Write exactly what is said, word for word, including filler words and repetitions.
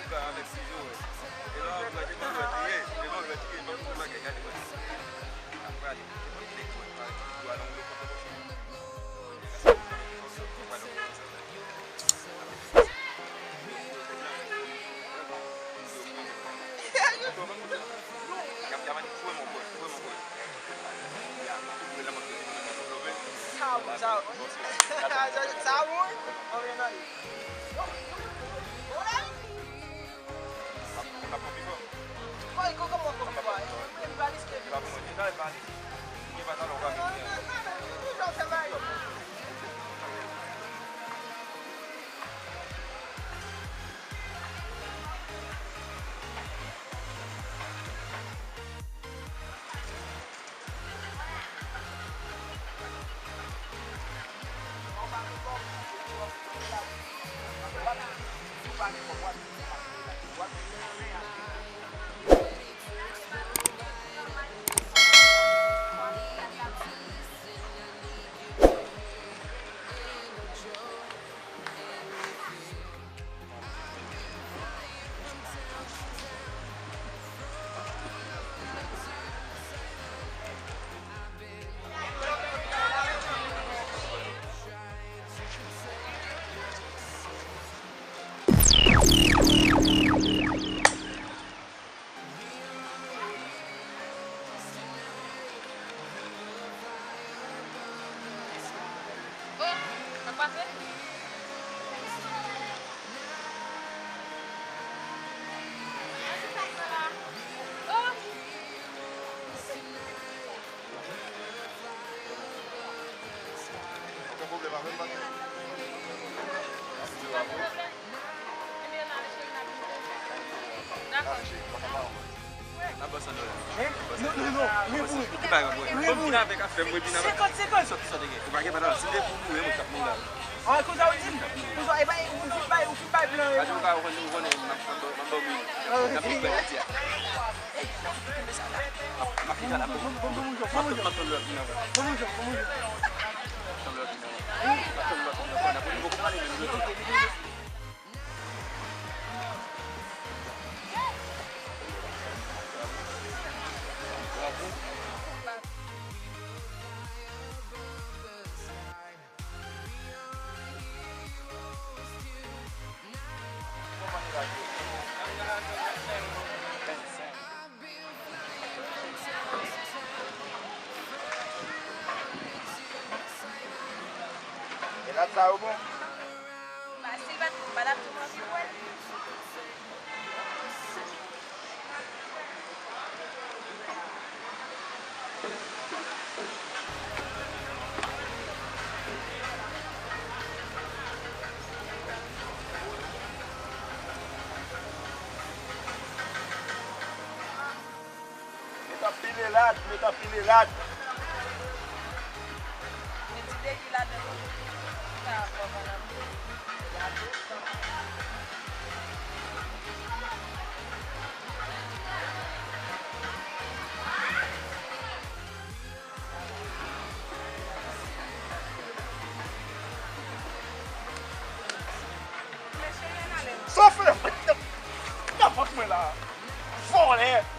Avèk ti Joel. E lè w ap gade, mwen wè li ye. E mwen wè li ye. Mwen wè li ye. Apre, ale. Sa bon, sa bon. Sa bon. Boy, kòman w konn bwè? Mwen pa riske. Oh, sa pase? Ankenn pwoblèm avè m, patnè. Dakò. N ap pran san dola. Hein? Non, non, non. Wi, wi. Ou pa gen pwoblèm. Wi, wi. Vin avèk afè m, mwen vin avèk. Senkant, senkant. Sòt, sòt, gen. Ou pa gen, pa nan. Si te pou mwen, mwen t ap mouri la. Ah, konsa ou di? Konsa, e pa, ou fin bay, ou fin bay plan, e. Ou konnen, ou konnen, m ap, m ap, m ap, m ap, m ap, m ap, m ap, E la sa yo bon? Fasil, pa, pa t ap tou anvi wè l. Met anpil elad, met anpil elad. Met ti degi ladan tou. Sa ap bon, bon, bon. Sa w fè? Nan vant mwen la. Vòlè.